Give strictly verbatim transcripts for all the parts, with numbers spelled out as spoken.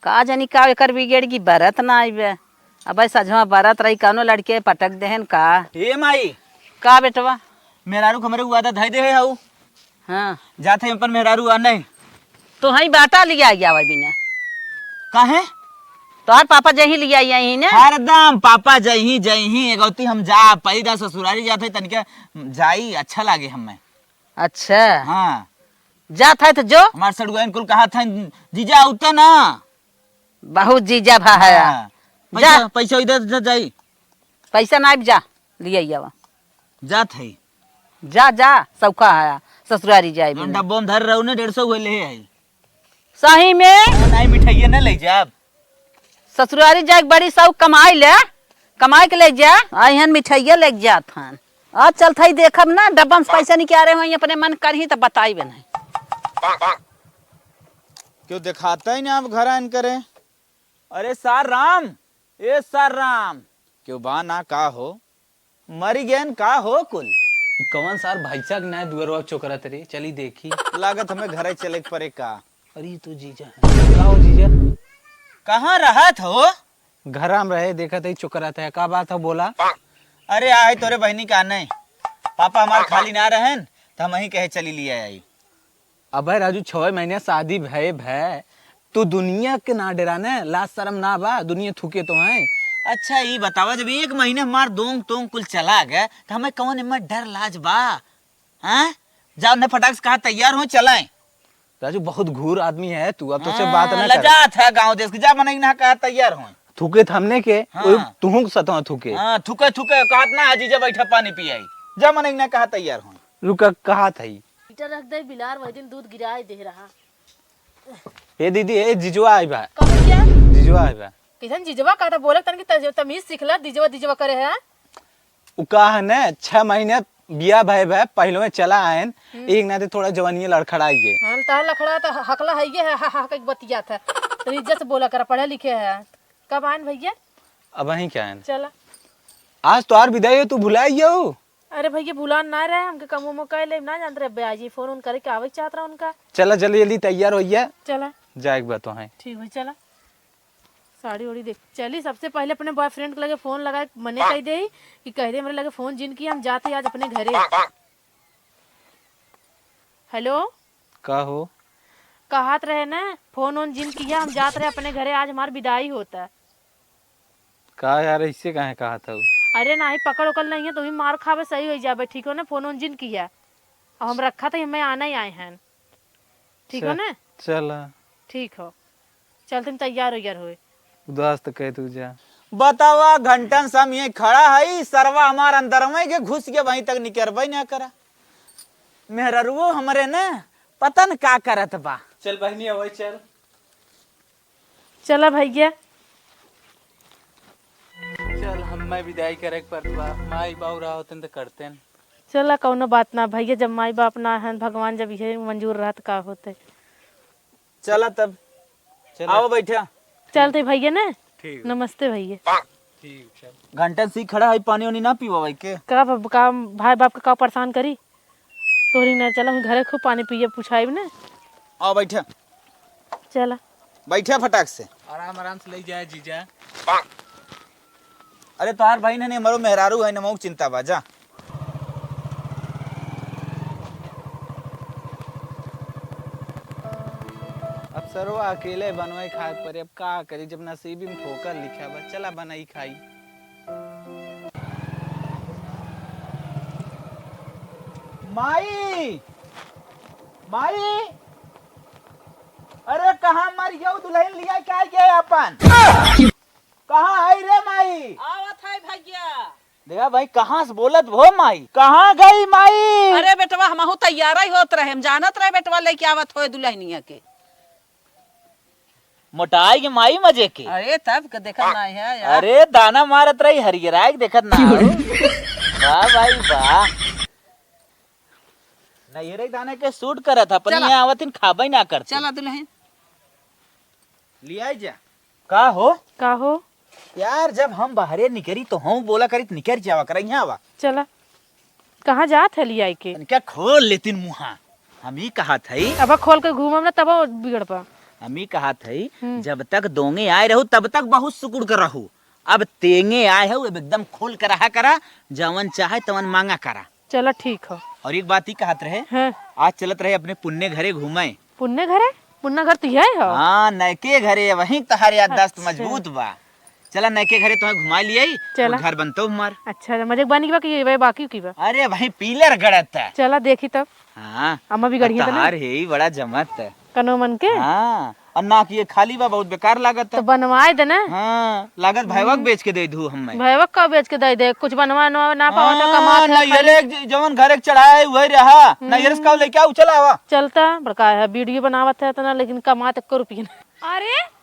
का जानी का एकर बिगड़ गई, बरत ना आइबे। अबे सजवा बरत रही, कौनो लड़के पटक देहन का? ए माई, का बेटवा? मेहरारू के हमरे वादा धई दे है हऊ। हाँ। जात है अपन मेहरारू आ नहीं। तो हई बाटा लिया आवा बिना। काहे? तोहार पापा जही लिया आई ही ना। हरदम पापा जही, जही। एगौती हम जा, पैदा ससुरारी जात है, तनिके जाई, अच्छा लागे हमें। अच्छा। हाँ। जात है तो जो। हमार सड़ुआइन कुल कहा था, "जीजा, उतर ना।" बहुत जीजा भा है। हाँ। जा। पैसा, पैसा इधर जा जाई। पैसा ना, जा, लिया आवा। जात है। जा, जा, सौखा है, ससुरारी जाए जौन बिना। डब्बो में धर रहू ने, डेढ़ सौ हुए ले आई। सही में? नहीं, मिठाइये ना ले जाब। ससुरारी जाए के बड़ी सौख, कमाई ले, कमाई के ले जा। आई हन मिठाइये ले जात हन। आज चलत हई देखब ना, डब्बा में से पैसा निकाले होई, अपने मन करही त बताई बे नहीं। क्यों दिखाता ही ना अब घर आन करे। अरे सार राम, ए सार राम। क्यों बा ना का हो? मरी गयन का हो कुल? ई कवन सार भैंसा के नाय दुअरवा चोकरत रे, चली देखी। लागत हमें घरे चले के परे का। अरे ई तो जीजा है। का हो जीजा? कहाँ रहत हो? घरा में रहे, देखत ही चोकरत है। का बात है बोला? अरे आ है तोरे बहनी का नहीं। पापा हमार खाली ना रहन, त हम ही कहे चली लिया आई। अबे राजू, छवे महीने शादी भये भये, तू दुनिया के ना डरा ने, लाज शरम ना बा, दुनिया थूके तो है। अच्छा, ई बतावा, जब एक महीने हमार दोंग तोंग कुल चला गए, त हमें कौन एमे डर लाज बा? हैं? जाओ ने फटाक से कहा तैयार हो, चलाएं। राजू, बहुत घूर आदमी है तू, अब तो से हाँ, बात ना कर। लजात है गाँव देश के, जा मनई ना कहा तैयार हो। थूके त हमने के, हाँ। ओए तुहूं के सतवा थूके। हाँ, थूके, थूके, कहत ना, "आजी, जा बैठा, पानी पियाई।" जा मनई ना कहा तैयार हो। रुका, कहा था ई? हीटर रख दे, बिलार वही दिन दूध गिराए दे रहा। ए दीदी, ए जिजवा आई बा। कब किया? जिजवा आई बा। किसन जिजवा का था बोलत तन की तज-, तमीज सीखला, दिजवा, दिजवा करे है। उ का है न, छह महीने बिया भय भय पहले में चला आयन, हम्म। एक नाते थोड़ा जवानिया लड़खड़ाई है। हाँ, तार लखड़ा तो ह-, हकला है ये है, हा, हा, हा, के बतिया था। तो इज्जत से बोला करा, पढ़े लिखे है। कब आयन भैया? अब वहीं क्या आयन? चला। आज तो आर विदाई हो, तू भुलाई गयो? अरे भैया, भुलान ना रहे, हमके कम उम कह ले, ना जानत रहे, ब्याजी फोन उन करे के आवे के चाहत रहा उनका। चला, जल्दी जल्दी तैयार होइए। चला। जाए के बा तो है। ठीक भाई, चला। साड़ी ओड़ी देख। चली, सबसे पहले अपने बॉयफ्रेंड के लगे फोन लगाए, मने कह दे कि कह दे, "मेरे लगे फोन जिन किया, हम जाते आज अपने घरे।" हेलो? का हो? कहत रहे ना, फोन ओन जिन किया, हम जात रहे अपने घरे, आज हमार विदाई होता। का यार, ऐसे काहे कहत हऊ? अरे नाही, पकड़ उकड़ नहीं है, तुही मार खावे, सही हो जाबे, ठीक हो ना? फोन ओन जिन किया, अब हम रखा था, हमें आना ही आए हैं, ठीक हो च-, ना? चला। ठीक हो, चल तुम तैयार हो यार होए। उदास तो कह तू जा। बतावा, घंटन से हम ये खड़ा है, सरवा हमार अंदर में के घुस के वहीं तक निकरबे ना करा। मेहररुओ हमरे ना पता न का करत बा। चल बहिनी, अवै चल। चला भैया। चल, हम्मे विदाई करे के पड़त बा। माई बाऊ रहा होतेन त करतेन। चला, कौनो बात ना भैया, जब माई बाप ना हन, भगवान जब इहे मंजूर रहत का होते। चला तब। चला। आओ बैठा। चलते भैया ने। ठीक। नमस्ते भैया। ठीक, चल। घंटा से ही खड़ा है, पानी वानी ना पीवा भाई के? का ब-, का भाई बाप के का परेशान करी? तोहरी ना चला, हम घरे खूब पानी पिए, पुछाइब ना। आओ बैठा। चला। बैठा फटाक से। आराम आराम से ले जाए जीजा। अरे तोहार बहिन है नहीं, हमरो मेहरारू है, नमऊ चिंता बा, जा। अब सरवा अकेले बनवाई खाए परे, अब का करी जब नसीबी में ठोकर लिखा बा। चला बनाई खाई। माई, माई, अरे कहाँ मर गयो दुल्हन लिया के आई गए अपन? कहाँ है रे माई? आवत है भैया। देखा भाई, कहाँ से बोलत हो माई? कहाँ गई माई? अरे बेटवा, हमहू तैयार ही होत रहे, हम जानत रहे बेटवा लेके आवत होए दुल्हनिया के। मोटाई के माई मजे के। अरे तब के देखत ना है यार। अरे दाना मारत रही हरियराय के देखत ना हो। वाह भाई वाह। नैहरे के दाना के सूट करत है, अपनी चला। यहाँ आवत इन खाबे ना करते। चला दुल्हन। लियाई जा। का हो? का हो? यार, जब हम बाहरे निकरी तो हम बोला करी त निकर जावा करा, यहाँ आवा। चला। कहाँ जात है लियाई के? तनिका खोल लेतिन मुहा। हम ही कहत हई। अब खोल के घूमब ना तब बिगड़ पा। हम ही कहत हई, हम्म। जब तक दोंगे आए रहू, तब तक बहुत सुकुड़ के रहू। अब तेंगे आए हो, अब एकदम खोल के रहा करा, जवन चाहे तवन मांगा करा। चला, ठीक हो। और एक बात ही कहत रहे, हाँ। आज चलत रहे अपने पुन्ने घरे घूमे। पुन्ने घरे? पुन्ना घर तो यही हो? हाँ, नयके घरे, वहीं तहार याददाश्त अच्छा। मजबूत बा। चला, नयके घरे तोहे घुमा लियाई, चला। वो घर बनतो हमार। अच्छा, मजे के बनी बा कि ये बाकी की बा? अरे भाई, पिलर गड़त है। चला, देखी तब। हाँ, अम्मा भी गढ़िया तो ना? तहार है ही बड़ा जमत है। कनो मन के? हाँ, और ना कि ये खाली बा, बहुत बेकार लागत तो है। बनवाए दे ना। हाँ, लागत भैवक हम्म। बेच के दे दू हमें। भैवक का बेच के दे दे, कुछ बनवा नवा ना पावा तो हाँ, कमात है ना, ये खाली। ले ज-, जवन घर एक चढ़ाए, वही रहा। ना, ये हम्म। रिस्का लेके आओ, चला आवा। चलता, बड़का है, वीडियो बनावत है इतना, लेकिन कमात एको रुपया ना। अरे,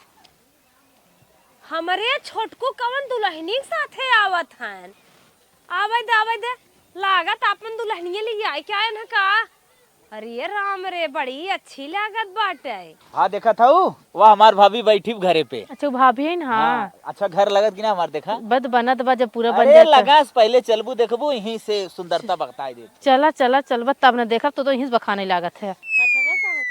हमरे छोटकू कवन दुल्हनी के साथे आवत हन? आवे दे, आवे दे, लागत आपन दुल्हनिया लियाए के आयन ह का? अरे राम रे, बड़ी अच्छी लागत बाटे। हाँ, देखत हऊ, वह हमार भाभी बैठी घरे पे। अच्छा, वो भाभी है ना? हाँ। हाँ, अच्छा घर लगत कि ना हमार, देखा? बद बनत बा, जब पूरा बन अरे जाता। लगास, पहले चलबू देखबू, यहीं से सुंदरता बताई देत। चला, चला, चलबा तब न देखब, तो, तो यहीं से बखाने लागत है। हथवा कहाँ?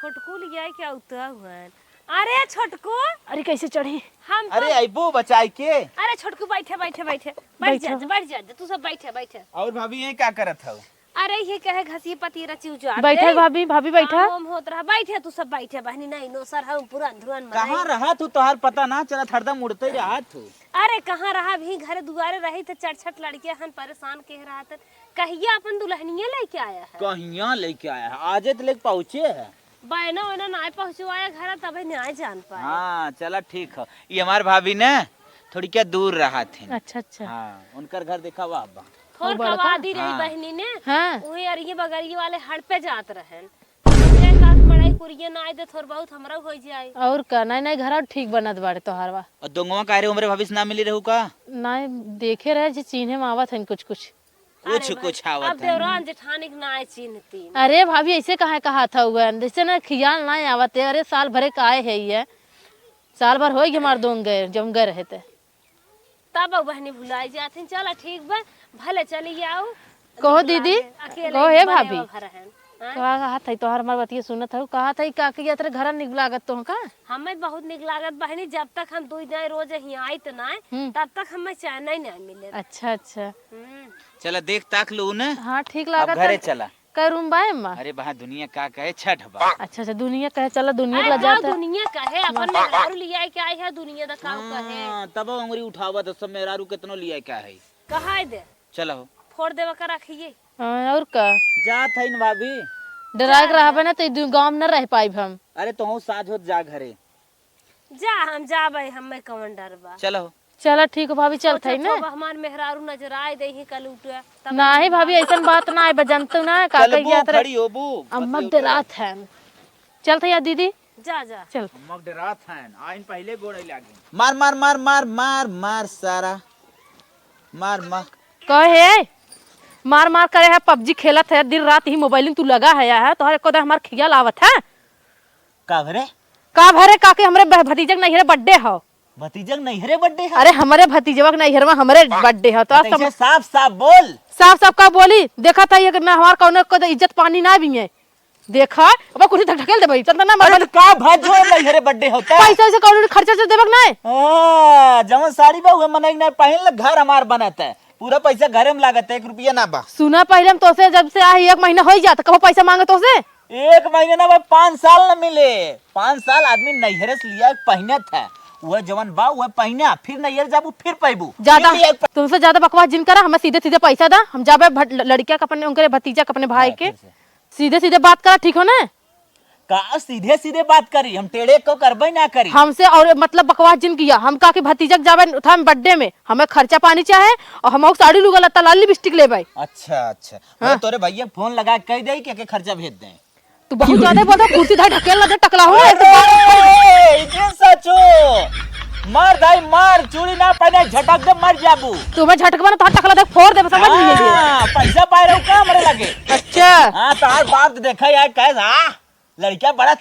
छोटकू लियाए के उतरा हुआ है। अरे छोटकू। अरे कैसे चढ़ी? हम तो अरे अइबू बचाई के। अरे छोटकू बैठे, बैठे, बैठे। बैठ जा, बैठो। बैठ जा, तू सब बैठे, बैठे। और भाभी ये का करत हऊ? अरे ये कहे घसी पतीरा चिउचा बैठे दे। भाभी, भाभी बैठा। काम वाम होत रहा, बैठे तू सब बैठे, बहनी नहीं नो सर हम पूरा अंधरुअन में कहाँ नहीं। रहा तू, तोहार पता ना चलत, हरदम उड़ते रहा तू। अरे कहाँ रहा, भी घर दुआरे रही थे, चरछट लड़के हन परेशान के रहा थे। कहिया अपन दुल्हनिया लेके आया है? कहिया लेके आया है? आजे तो लेके पहुँचे है। बहना वहना नाय पहुँचवाया घर, तबे नाय जान पाए। हाँ, चला ठीक है। ये हमार भाभी ने थोड़ी क्या दूर रहा थे। अच्छा, अच्छा। हाँ, उनकर घर देखा हुआ बा। थोर वो बड़का? कवादी रही हाँ। बहनी ने, हाँ। उहे अरिये बगरिये वाले हड़ पे जात रहन। ये का मड़ई कुरिये नाय दे, थोर बहुत हमरा हो जाए। और का, नाय, नाय, घर ठीक बनत बाड़े तोहारवा। और दोंगवा का रे, हमरे भाभी से ना मिली रहू का? नाय, देखे रहे जे चीन्हे में आवत हन कुछ, कुछ। कुछ, अरे भाई, कुछ आवत अब है। देवरान जेठानी के नाय चिन्हती। अरे भाभी, ऐसे काहे कहा था हुआ? जैसे ना खियाल नाय आवत है। अरे साल भरे का आए है ये, साल भर हो गए हमार दोंग गए, जब गए रहे थे। तब अब बहनी भुलाई जात है। चला ठीक बा, भले चली आओ। कहो निक दीदी, लागे, अकेले कहो हे बने भाभी। वो घर है। हाँ? का कहत है तोहर हमार बतिया सुनत है, कहत है का कि यात्रा घर निक लागत तो का? हमें बहुत निक लागत बहनी, जब तक हम दो दिन रोज ही आइत ना, हम्म। तब तक हमें चैन ही नहीं मिले। अच्छा, अच्छा। हम्म। चला देख ताक लो न। हाँ, ठीक अब लागत घरे है। चला। कै रूम बा एम्मा? अरे बा दुनिया का कहे, छठ बा। अच्छा, अच्छा, दुनिया कहे, चला दुनिया अरे ला का जाता। दुनिया कहे, अपन मेहरारू लिया के आई है, दुनिया दा का कहे। हाँ, तब अंगुरी उठावा तो सब मेहरारू कितनो लिया के है। कहा है दे? चला हो। फोड़ देवा का रखिए। हाँ, और का? जात है न भाभी। डराए के रहबे ना तो ई दु-, गाँव में न रह पाइब हम। अरे तोहू साझ होत जा घरे। जा, हम जाबे, हमें कवन डर बा। चलो। चलो, ठीक हो भाभी, चलत सोचत है ना। होब हमार मेहरारू नजर आए दे ही कल उठे, तब नाहीं हम भाभी, ऐसन बात ना है, बजंतु ना है, का चलबू, कहिया तरे खड़ी होबू, अम्मा बतियो डरात है। चलत है यार दीदी। जा, जा। चल। अम्मा डरात है, आइन पहले गोड़े लागे। मार, मार, मार, मार, मार, मार सारा। मार, मार। कहे, मार, मार करे है, पबजी खेलत है, दिन रात ही मोबाइल में तू लगा है, है, तोहरे एको दाईं हमार खियाल आवत है। का भरे? का भरे, का के हमरे भ-, भतीजक नैहरे birthday हो। भतीजक नैहरे birthday है? अरे, हमरे भतीजवा के नैहरवा हमरे birthday हो, तो तो आज ऐसे सम- साफ साफ बोल। साफ साफ का बोली? देखा था, ये ना हमार कौनो को इज्जत पानी ना भी है। देखा, अब कुर्सी धक ढकेल दे भाई, चल ना अरे, मार। तो का भजो नैहरे birthday होता है? पैसा वैसा कौनो खर्चा से देबक ना है? हाँ, जवन साड़ी बा, उहे मनई ना पहन ले, घर हमार बनत है। पूरा पैसा घरे में लागत है, एक रुपया ना बा। सुना, पहले हम तोसे जब से आ एक महीना हो ही जाता, कबो पैसा मांगे तोसे? एक महीने ना भाई, पाँच साल न मिले। पाँच साल आदमी नैहरे से लिया के पहिनत है, वह जवन बा वह पहिना, फिर नैहर जाबू फिर पैबू। ज्यादा, फिर लिया के तुमसे ज्यादा बकवास जिन करा, हमें सीधे सीधे पैसा दा, हम जाबे भट-, लड़किया के अपने, उनके भतीजा के अपने भाई हाँ, के। फिर से। सीधे सीधे बात करा, ठीक हो ना? का सीधे सीधे बात करी, हम टेढ़े को करबे ना करी। हमसे और मतलब बकवास जिन किया, हम का के भतीजा के जाबे था birthday में, हमें खर्चा पानी चाहे और हम साड़ी लुगा लत्ता लाल लिपस्टिक लेबे। अच्छा, अच्छा। हाँ। अरे तोरे भैया के फोन लगा के कह दे कि के खर्चा भेज दे। तू बहुत ज्यादा बोलता, कुर्सी धाई ढकेल ना दे, टकला हो ना, एक तो बात। ए, ये सचो। मार धाई मार, चूड़ी ना पहने, झटक दे, मर जाबू। तू मैं झटकबा ना, तो टकला देख फोड़ देबे, समझ नहीं है। हाँ, पैसा पाए रहो का हमरे लगे? अच्छा। हाँ, तो आज बाप देखा यार, कहे, हाँ, लड़का बड़ा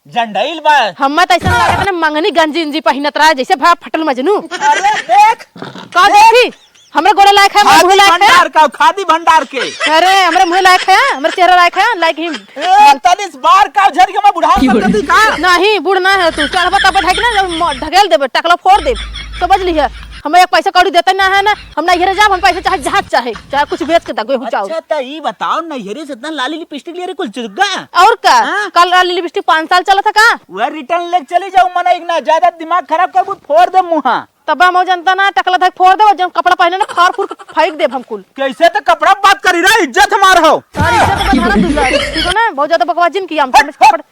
जंडाइल बा। हम्मा त ऐसा लागत ना, मंगनी गंजी इंजी पहिनत रहा, जैसे भा फटल मजनू। अरे देख। का देख। देखी? हमरे गोड़े लायक है, हमरे खादी मुँह लायक है। भंडार का, खादी भंडार के। अरे, हमरे मुँह लायक है, हमरे चेहरा लायक है, लायक ही। ए, तनिस बार का झर के मैं बुढ़ा सकती का? नहीं, बूढ़ ना है तू। चढ़बा तब ढक ना, जब म-, ढकेल देबे, टकला फोड़ देब। समझ लिहे, हमें एक पैसा कौड़ी देते ना है ना, हम नैहरे जाब, हम पैसा चाहे जहाज चाहे, चाहे कुछ बेच के दा, गेहूं चाउर। अच्छा, त ई बताओ, नैहरे से इतना लाली लिपस्टिक ले रहे, कुल चुग्गा? और का? हाँ? कल लाली लिपस्टिक पाँच साल चला था का? वह रिटर्न लेके चली जाऊ, मना एक ना ज्यादा दिमाग खराब करबू, फोड़ दे मुँहा। तब हम जनता ना टकला धक फोड़ देबो, जब कपड़ा पहने ना फाड़ फूड़ के फेंक देब हम कुल। कैसे तो कपड़ा बात करी रे, इज्जत हमार हो। और इज्जत बढ़ाना तू जा, ठीक है ना? बहुत ज्यादा बकवास जिन किया हम, हट, हमें हट। कपड़ा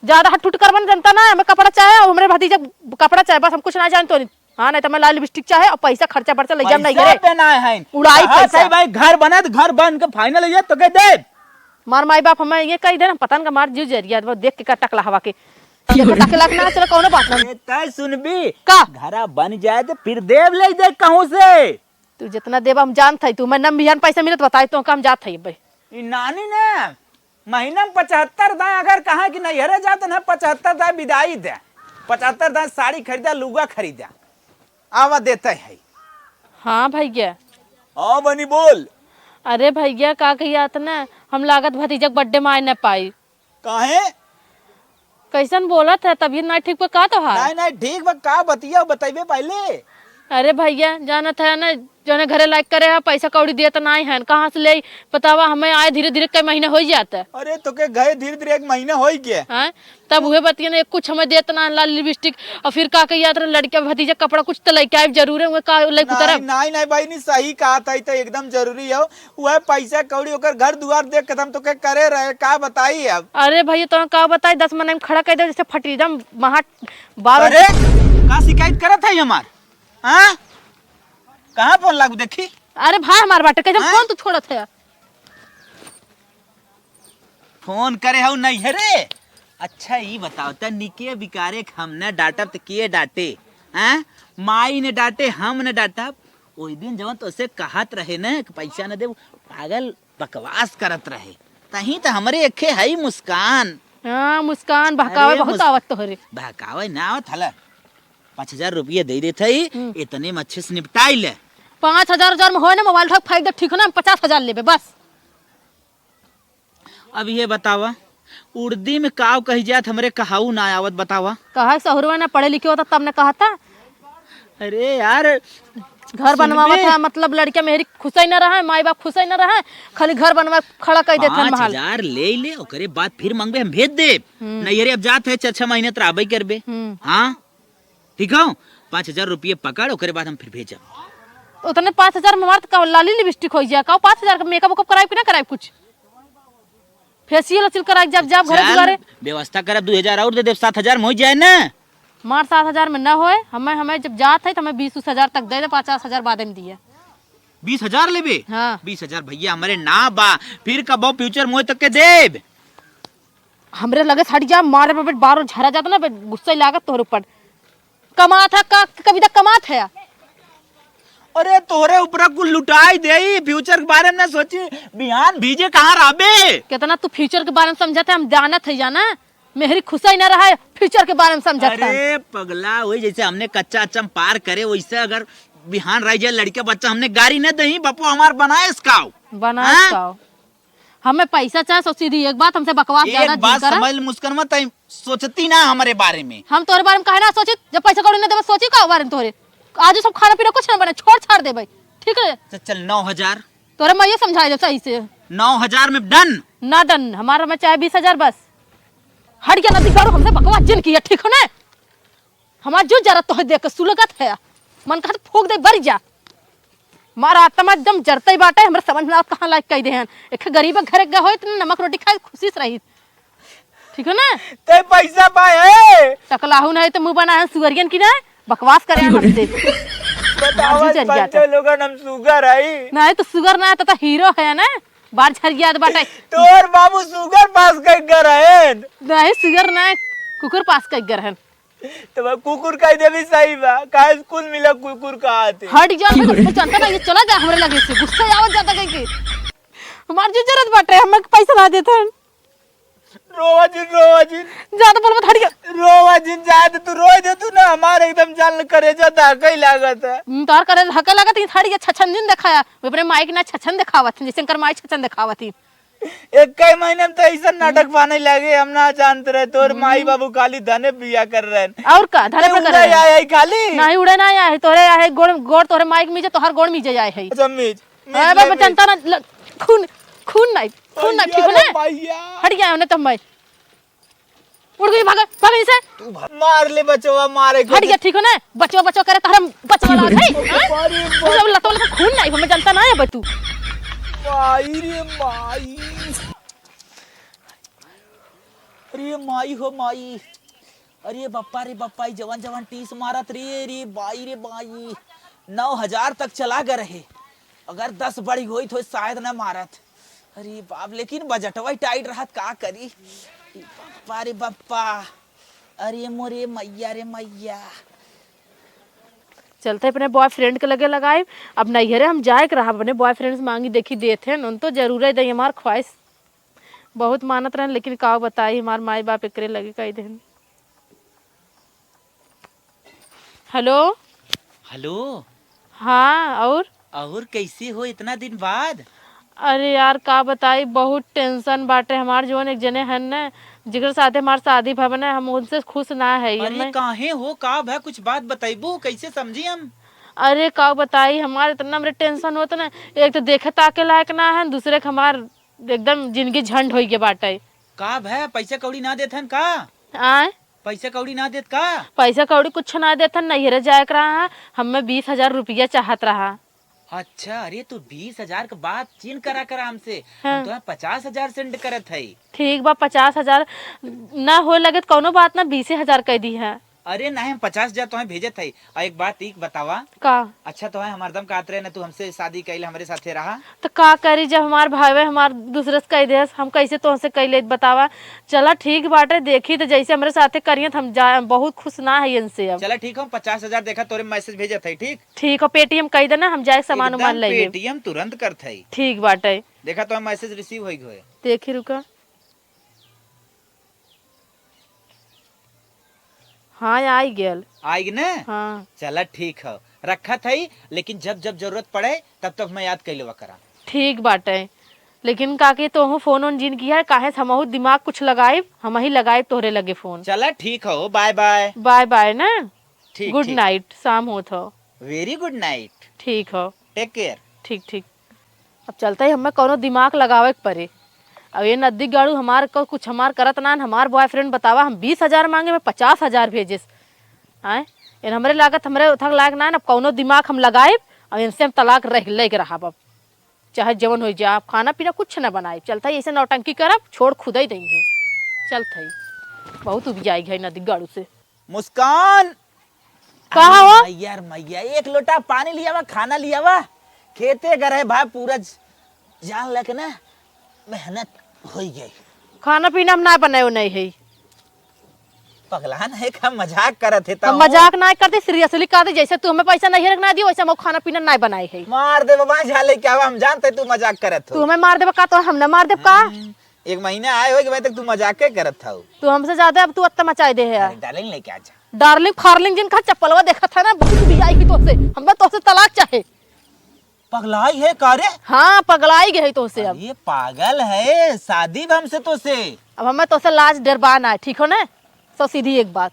ज्यादा हट टूट करबन जनता ना, हमें कपड़ा चाहे और हमरे भतीजा कपड़ा चाहे, बस हम कुछ ना जानतो नहीं। हाँ, नहीं तो मैं लाल लिपस्टिक चाहे और पैसा खर्चा बर्चा ले जाम नहीं पैसा करे। देना है। उड़ाई कहा पैसा। सही भाई, घर बना तो घर बन के फाइनल हो जाए तो कह दे। मार माई बाप हमें ये कही देना, पता न का मार जीव जरिया, वो देख के का टकला हवा के। तो देखो, टकला के ना चलो, कौनो बात ना। ए, तय सुनबी? का? घरा बन जाए तो फिर देव ले दे कहूँ से? तू जितना देबा हम जानत हई, तू मैं नम बिहान पैसा मिलत बताई तो हम जात हई अबे। ई नानी ने महीना में पचहत्तर दाएं अगर कहा कि नैहरे जात ना, पचहत्तर दाएं विदाई दे, पचहत्तर दाएं साड़ी खरीदा, लुगा खरीदा, आवा देते है। हाँ भैया। हाँ बनी बोल। अरे भैया, का कहिया त ना, हम लागत भतीजा के बर्थडे में आए न पाई। काहे? कैसन बोलत है? तबीयत ना ठीक बा का तोहार? नहीं, नहीं, ठीक बा, का बतिया बतइबे पहले। अरे भैया, जानत है ना, जौने घरे लायक करे है, पैसा कौड़ी देत नाई है, कहाँ से ले? बतावा, हमें आए धीरे धीरे कई महीना हो जाता है। अरे, तो के गए धीरे धीरे एक महीना हो गया। हाँ, तब उहे बतिया ना, कुछ हमें देत ना, लाल लिपस्टिक, और फिर का कहिया त लड़किया भतीजा कपड़ा कुछ तो लेके आए जरूर है, उहे का लेके उतरब? नहीं, नहीं, नहीं भाई, नहीं, सही कहा था, ई तो एकदम जरूरी है। उहे पैसा कौड़ी ओकर घर दुआर देख के हम तोके करे रहे, का बताई अब? अरे भैया, तो का बताई, दस मनई में खड़ा कर दे, जैसे फटीडम महा बारह। अरे, का शिकायत करत है हमार? हाँ? कहाँ फोन लागू देखी? अरे भाई हमार बाटे, कैसे हाँ? फोन तू छोड़त है? फोन करे हऊ नैहरे? अच्छा, ई बताओ, त निके बिकारे के हम न डांटब, त के डांटे? हैं? माई ने डांटे, हम न डांटब? ओई दिन जवन तोसे कहत रहे न कि पैसा न देबू, पागल बकवास करत रहे। तहीं त हमरे एखे हई मुस्कान। हाँ, मुस्कान बहकावे अरे बहुत मुस-, आवत तोहरे। बहकावे ना आवत हला। पाँच हजार रुपया दे देत हई, हम्म। इतने में अच्छे से निपटाई ले। पाँच हजार, हजार में होए ना, मोबाइल उठा के फेंक दे, ठीक है ना? हम पचास हजार लेबे, बस। अब ये बतावा, उर्दी में काव कही जात, हमरे कहाऊ ना आवत, बतावा। कहा सहुरवा ना पढ़े लिखे होता तब ने कहता। अरे यार, घर बनवावत सुनबे। है, मतलब लड़किया मेहरी खुश ही ना रहे, माई बाप खुश ही ना रहे, खाली घर बनवा खड़ा कर देत है महल। पाँच हजार ले ले, ओकरे बाद फिर मांगबे, हम भेज देब। हम्म। नहीं, अरे अब जात है, छह, छह महीने त रहबे करबे। हम्म। हाँ, ठीक हो, पाँच हजार रुपये पकड़, ओकरे बाद हम फिर भेजब। उतने पाँच हजार में हमार त का लाली लिपस्टिक हो जाए, का पाँच हजार का मेकअप वेकअप कराइब कि ना कराइब कुछ? फेशियल वेशियल कराइब, जब जाब घरे चल, दुआरे। व्यवस्था करब, दू हजार और दे देब, सात हजार में हो जाए ना। मार सात हजार में ना होए, हमें, हमें जब जात है तो हमें बीस उस हजार तक दे दे, पचास हजार बाद में दिए। बीस हजार लेबे? हाँ। बीस हजार भैया हमरे ना बा, फिर कबो फ्यूचर मोए तक के देब। हमरे लगे से हट जा, मारे पे बारो झरा जाता ना, बे गुस्सा ही लागत तोहरे ऊपर। कमात है का, कविता कमात है? अरे तोहरे ऊपर कुल लुटाई देई, फ्यूचर के बारे में ना सोची, बिहान भीजे कहाँ रहबे? कितना तू फ्यूचर के बारे में समझत है, हम जानत है जाना, मेहरी खुश ही ना रहा है, फ्यूचर के बारे में समझत है। अरे पगला, वही जैसे हमने कच्चा अच्चा में पार करे, वैसे अगर बिहान रह जाए लड़के बच्चा, हमने गाड़ी न दही, बापू हमार बनाए इसकाओ। बनाए हाँ? इसकाओ। हमें पैसा चाहे, सो सीधी एक बात, हमसे बकवास एक ज्यादा बात जिन करा। समझ ले मुस्कान, मत आई सोचती ना हमारे बारे में। हम तोहरे बारे में काहे ना सोचित? जब पैसा कौड़ी ना देबे, सोची का बारे में तोहरे? आज सब खाना पीना कुछ ना बने, छोड़ छाड़ देबे, ठीक है? तो चल नौ हजार। तोहरे मैं ये समझाए दे सही से। नौ हजार में डन? ना डन, हमारा में चाहे बीस हजार बस। हट गया ना दिगाड़ू, हमसे बकवास जिन किया, ठीक हो ना? हमार जो जरा तोहे देख के सुलगत है, मन कहत फूंक दे, बरी जा। मारा आत्मा एकदम जरते ही बाटे, हमरा समझ ना आवत कहाँ लायक कह दे हन। एक गरीब घर के होइत न नमक रोटी खाए खुशी से रही, ठीक है ना? ते पैसा पाए है। टकलाहू नहीं तो मुंह बना है सुअरियन की ना, बकवास करे हैं हमसे। बताओ आज जर गया पंचो तो। लोगन हम सुगर है। नहीं तो सुगर ना है तो, तो हीरो है ना, बार झर गया तो बाटे। तोर बाबू सुगर पास कर कर है। नहीं सुगर ना है, कुकुर पास कर कर है। तो बा कुकुर कह देबी सही बा, काहे स्कूल मिला कुकुर का आते। हट जा, मैं तो जानता ना, ये चला जा हमरे लगे से, गुस्सा आवत जाता कह के। हमार जो जरूरत बाटे, हमें पैसा ना देत हन। रोवा जिन, रोवा जिन। ज्यादा बोलबो तो हट गया। रोवा जिन, जाए दे तू, रोए दे तू ना, हमार एकदम जान करेजा धकई लागत है। हम्म, तोहर करेजा धकई लागत है, हट गया, छछन जिन देखाया। वो अपने माई के ना छछन देखावत है, जैसे इनकर माई छछन देखावत है। एक कई महीने में तो ऐसा नाटक हम्म। पाने लगे, हम ना जानते रहे, तोर हम्म। माई बाबू खाली धने बिया कर रहे हैं। और का, धने ए, पर कर उड़े रहे हैं। आया है खाली? नहीं, उड़े ना आया है, तोरे आया है, गोड़, गोड़ तोरे माई के मीजे, तोहर गोड़ मीजे आया है। अच्छा, मीज, मीज अरे ले, बाबा, मीज। जनता ना, ल-, खून, खून नहीं, खून नहीं, ठीक हो भैया ना? रे भैया। हट गया उन्हें तो मैं। उड़ गई, भाग, भाग इसे। तू भाग। मार ले बचवा, मारे के हट गया, ठीक हो ना? बचवा, बचवा करे, तहरा बचवा लाग है, हाँ? अरे तू सब लतो लतो खून नहीं, हमें जनता ना है बतू। माई रे माई। अरे माई हो माई। अरे बप्पा रे बप्पा, ई जवन जवन टीस मारत रे, रे बाई रे बाई। नौ हजार तक चला गए रहे। अगर दस बढ़ी होई तो शायद न मारत। अरे बाप, लेकिन बजटवा ही टाइट रहत, का करी? बप्पा रे बप्पा, अरे मोरे मैया रे मैया। चलते अपने बॉयफ्रेंड के लगे लगाई। अब नैहरे हम जाए के रहा, अपने बॉयफ्रेंड से मांगी, देखी देत हैं, उन तो जरूर दे हमार ख्वाहिश। बहुत मानत रहन, लेकिन का बताई, हमार माई बाप एकरे लगे कह देन। हेलो। हेलो। हाँ, और? और कैसे हो इतना दिन बाद? अरे यार, का बताई, बहुत टेंशन बाटे हमार। जौन एक जने हन न, जेकर साथे हमार शादी भवन है, हम उनसे खुश ना है। अरे हमें काहे हो, का भा, कुछ बात बताइबू, कैसे समझी हम? अरे का बताई, हमार इतना हमरे टेंशन होत ना, एक तो देखे ताके लायक ना है, दूसरे के हमार एकदम जिंदगी झंड होइ गए बाटे। का भा, पैसा कौड़ी ना देत हन का? आय? पैसा कौड़ी ना देत का? पैसा कौड़ी कुछ ना देत हन, नैहरे जाए के रहा, हमें बीस हजार रुपया चाहत रहा। अच्छा, अरे तू बीस हजार के बात चिन करा करा हमसे, हम हाँ। तोहे पचास हजार सेंड करत हई। ठीक बा, पचास हजार ना हो लगे त कौनो बात ना, बीसे हजार कह दी है। अरे नहीं, हम पचास हजार तोहे भेजत हई। और एक बात ई बतावा। का? अच्छा, तोहे हम हरदम कहत रहे ना, तू हमसे शादी कैले हमरे साथे रहा। तो का करी, जब हमार भावे हमार दूसरे से कह देस, हम कैसे तोहसे कैले बतावा? चला ठीक बाटे, देखी तो जैसे हमरे साथे करियन त हम जा, बहुत खुश ना है इनसे अब। चला ठीक हो, हम पचास हजार देखा तोरे मैसेज भेजत हई, ठीक? ठीक हो, पेटीएम कह देना, हम जाए सामान एकदम उमान ले लेब। पेटीएम तुरंत करत हई। ठीक बाटे। देखा तो मैसेज रिसीव होई गए। देखी रुका। हाँ, आई गेल। आई गे ना? हाँ। चला ठीक है, रखत हई, लेकिन जब जब जरूरत पड़े तब तब हमें याद कर लेवा करा। ठीक बाटे, लेकिन काकी तोहू फोन ओन जिन किहा, काहे से हमहू दिमाग कुछ लगाइब, हमही लगाइब तोहरे लगे फोन। चला ठीक हो, बाय बाय। बाय बाय ना। ठीक, गुड ठीक। नाइट, शाम होत हो। Very good night. ठीक हो। Take care. ठीक, ठीक। अब चलते ही हमें कौनो दिमाग लगावे के पड़े। अब ये नदी गाड़ू हमार को कुछ हमार करत ना, हमार बॉयफ्रेंड बतावा, हम बीस हजार मांगे, मैं पचास हजार भेजिस। आए, इन हमरे लागत, हमरे उठक लायक ना, अब कौनो दिमाग हम लगाइब, अब इनसे हम तलाक रह, लेके रहब अब। चाहे जवन हो जाए, अब खाना पीना कुछ ना बनाइब। चलते ही ऐसे नौटंकी करब, छोड़ खुदा ही देंगे। चलते ही बहुत उबियाई है नदी गाड़ू से। मुस्कान! का अरे हो? मैया रे मैया, एक लोटा पानी लियावा, खाना लियावा। खेते गए रहे भाई, पूरा ज-, जान लेके ना मेहनत होई गई। खाना पीना हम ना बनाए नहीं है। पगलान है का, मजाक करत है हम ता मजाक ना करते, सीरियसली कहते, जैसे तू हमें पैसा नहीं रखना दियो, वैसे हम खाना पीना ना बनाए है। मार दे बाबा, जा लेके आवा, हम जानते तू मजाक करत हो। तू हमें मार देबा का, तो हम ना मार देब का? हम्म। एक महीना आए हो कि भाई तक तू मजाक के करत था। तू हमसे ज्यादा अब तू अत्ता मचाए दे है। अरे डार्लिंग लेके आ जा। डार्लिंग फार्लिंग जिन का चप्पलवा देखा था ना, बहुत भी आई की तोसे। हमें तोसे तलाक चाहे। पगलाई है का रे? हाँ, पगलाई गए है तोसे अब। ये पागल है, शादी भी हमसे तोसे। अब हमें तोसे लाज डरबा ना है, ठीक हो ना? सो सीधी एक बात।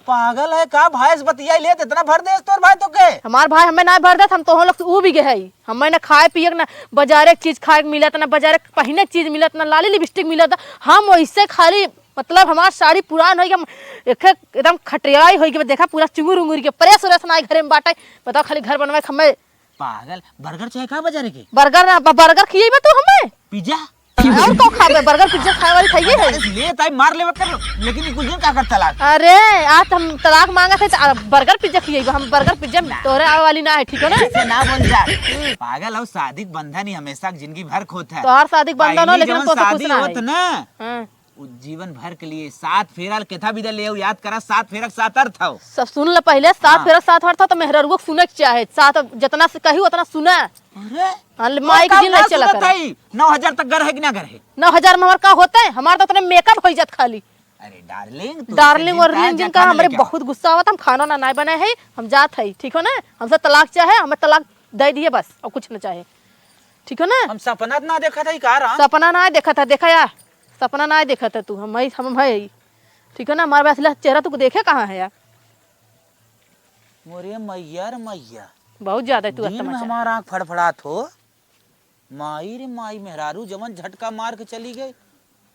पागल है का? भाई से बतियाई लेत, इतना भर देस तोर भाई तोके? हमार भाई हमें ना भर देत, हम तोहो लोग से ऊ भी गए हई। हमें ना खाए पिए के, ना बाजारे के चीज खाए के मिलत, ना बाजारे के पहिने के चीज मिलत, ना लाली लिपस्टिक मिलत। हम वैसे खाली, मतलब, हमार साड़ी पुरान होई, हम एक, एक एकदम खटियाई होई के, देखा पूरा चुंगुर उंगुर के, प्रेस व्रेस ना घरे में बाटे। बताओ, खाली घर बनवाए के हमें। पागल, बर्गर चाहे का बाजारे के? बर्गर ना, ब-, बर्गर खियेबे तू हमें? पिज्जा? और का खाबे? बर्गर पिज्जा खाए वाली खाइए है। अरे ले ताई मार लेवे कर, लेकिन ई कुल दिन का कर तलाक? अरे, आज हम तलाक मांगा थे तो, आ, बर्गर पिज्जा खिएगा, हम बर्गर पिज्जा ना। तोरे आवे वाली ना है, ठीक है ना? ऐसे ना बोल जा। हम्म। पागल हो, शादी के बंधन ही हमेशा जिंदगी भर खोत है। तोहार शादी के बंधन हो, पहली लेकिन हम जवन तोसे खुश शादी ना होत है। ना, हाँ। जीवन भर के लिए सात फेरा केथा बिदा ले, याद करा, सात फेरा के सात अर्थ हौ। सब सुन ल पहिले, सात हाँ। फेरा के सात अर्थ हौ, तो मेहररुओ के सुने के चाहे। सात, जितना से कही, उतना सुना। अरे, हाँ, ले, माइक जिन नहीं चला कर। नौ हजार तक गर है कि ना गर है? नौ हजार में हमार का होता है? हमार तो उतने मेकअप हो जात खाली। अरे डार्लिंग, तू डार्लिंग और जिन का, हमरे बहुत गुस्सा आवत, हम खाना ना, ना बनाए है, हम जात है, ठीक हो ना? हमसे तलाक चाहे, हमें तलाक दे दिए बस, और कुछ ना चाहे, ठीक हो ना? हम सपना ना देखा था, का राम? सपना ना देखा था, देखा या? सपना ना देखा था तू, हम है, हम है, ठीक हो ना? हमारे पास चेहरा तू देखे कहाँ है यार? मोरे मैया रे मैया, बहुत ज्यादा तू दिन में हमार आँख फड़फड़ात हो। माई रे माई, मेहरारू जवन झटका मार के चली गई।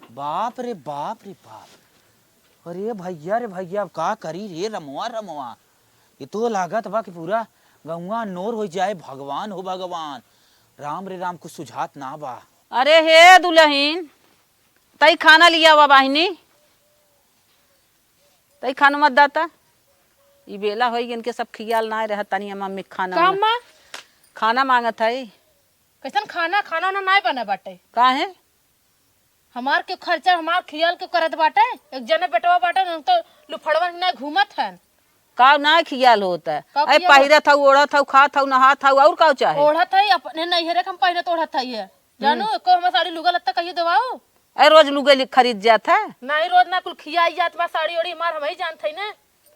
बाप रे बाप रे बाप। अरे भैया रे भैया, अब का करी रे रमवा रमवा। ये तो लागत बा कि पूरा गौवा नोर हो जाए। भगवान हो भगवान, राम रे राम, कुछ सुझात ना बा। अरे हे दुलहिन, तई खाना लिया हुआ बाहिनी, तई खाना मत दाता। ई बेला होई, इनके सब खियाल ना रह, तनी अम्मा में खाना का मांगा। अम्मा? खाना मांगत है। कैसन खाना? खाना ना नाय बना बाटे। काहे? हमार के खर्चा, हमार खियाल के करत बाटे। एक जने बेटवा बाटे, उन तो लुफड़वन ना घूमत हन। का ना खियाल होता है? का अरे किया पहिरत हऊ, ओढ़त हऊ, खात हऊ, नहात हऊ, और का चाहे? ओढ़त है, अपने नैहरे के हम पहिरत ओढ़त है ये। जानू, हम्म। एको हमार साड़ी लुगा लत्ता कहियो देवाओ? अरे रोज लुगे लि-, खरीद जात है। नहीं, रोज ना कुल खियाई जात बा, साड़ी ओड़ी हमार हम ही जानत है ना।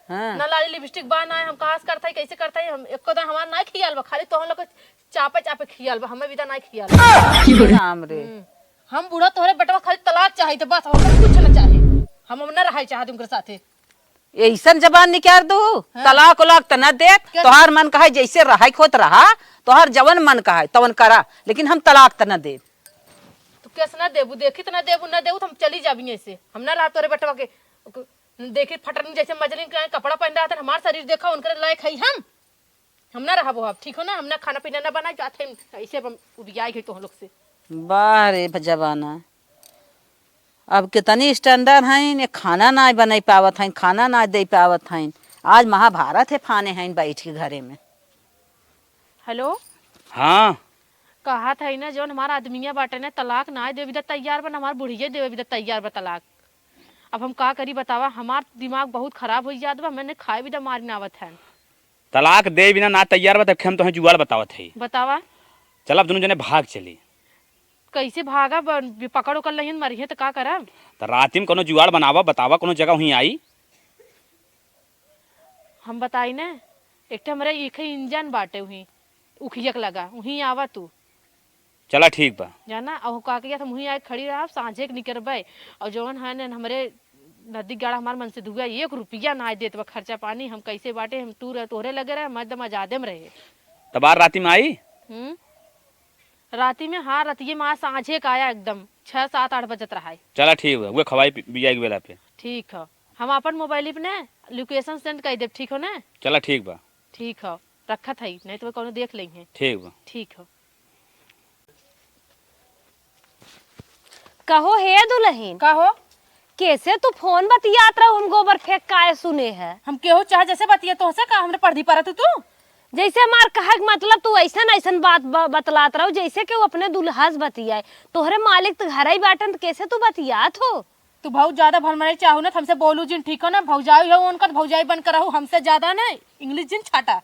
हाँ। ना लाली लिपस्टिक बा, ना हम कहाँ से करत है, कैसे करत है, हम एको दाना हमार ना खियाल बा, खाली तोहन लोग के चापे चापे खियाल बा, हमें विदा ना खियाल बा। राम रे। हम्म। हम बूढ़ा तोहरे बेटवा खाली तलाक चाही तो बस, और कुछ ना चाही। हम, हम ना रहाई चाहत उनके साथे। ऐसन जबान निकाल दू, हाँ। तलाक उलाक त न देत, क्या? तोहार मन कहे जैसे रहे खोत रहा, तोहार जवन मन कहे तवन करा, लेकिन हम तलाक त न देब। तू केस ना देबू, देखी त ना देबू, ना देबू त हम चली जाबी ऐसे। हम ना रहा तोरे बेटवा के, देखी फटरनी जैसे मजलिन के कपड़ा पहन रहा था, हमार शरीर देखा, उनके लायक है हम। हम ना रहबो अब, ठीक हो ना? हम ना खाना पीना ना बनाई, जात है, ऐसे अब हम उबियाई गई तोह लोग से। वाह रे जमाना, अब कितनी standard हैं, ने खाना ना बनाई पावत हैं, खाना ना दे पावत हैं। आज महाभारत है फाने हैं बैठ के घरे में। हेलो। हाँ। कहत है ना, जौन हमार आदमिया बाटे ना, तलाक ना देवे बिदा तैयार बा, ना हमार बुढ़िया देवे बिदा तैयार बा तलाक। अब हम का करी बतावा, हमार दिमाग बहुत खराब हो जात बा, मैंने खाए बिदा मारी ना आवत है। तलाक दे बिना ना तैयार बा, तब हम तोहे जुगाड़ बतावत हई। बतावा। चल, अब दुनू जने भाग चली। कैसे भागा? ब-, पकड़ ओकर लहिन मरिहे त का करब? त राती में कोनो जुगाड़ बनावा, बतावा, कोनो जगह हुई आई। हम बताई न, एक ठे हमरे इखे इंजन बाटे हुई, उखियक लगा, उहीं आवा तू। चला ठीक बा। जाना, अहो का किया, हम हुई आए खड़ी रहब, साँझे के निकरबे। और जौन है न, हमरे नदी गाड़ा हमार मन से दुआ एक रुपया ना देत बा खर्चा पानी, हम कैसे बाटे, हम तू रह, तोहरे लगे रहे, हम एकदम आजादे में रहे। तब आर राती में आई? हम्म? राती में, हाँ, रतिये में आज साँझे का आया एकदम, छः, सात, आठ बजत रहा है। चला ठीक बा, उहे खवाई पि-, बियाई के बेला पे। ठीक है, हम अपन मोबाइल पे ना location send कर देब, ठीक हो ना? चला ठीक बा। ठीक है, रखत है, नहीं तो कोनो देख लेंगे। ठीक बा। ठीक है। कहो हे दुलहिन। कहो। कैसे तू फोन बतियात रहू, हम गोबर फेंक काहे सुने है? हम केहू चाहे जैसे बतिया, तोहसे का हमरे पर्दी परत हू तू? जैसे हमार कहे के मतलब तू ऐसन ऐसन बात ब-, बतलात रहू, जैसे कि वो अपने दुल्हा से बतियाए। तोहरे मालिक तो घर ही बाटन, तो कैसे तू बतियात हो? तू बहुत ज्यादा भलमनाई चाहू ना, तो हमसे बोलू जिन, ठीक हो ना? भौजाई हो उनका, तो भौजाई बन कर रहू, हमसे ज्यादा ना English जिन छाटा।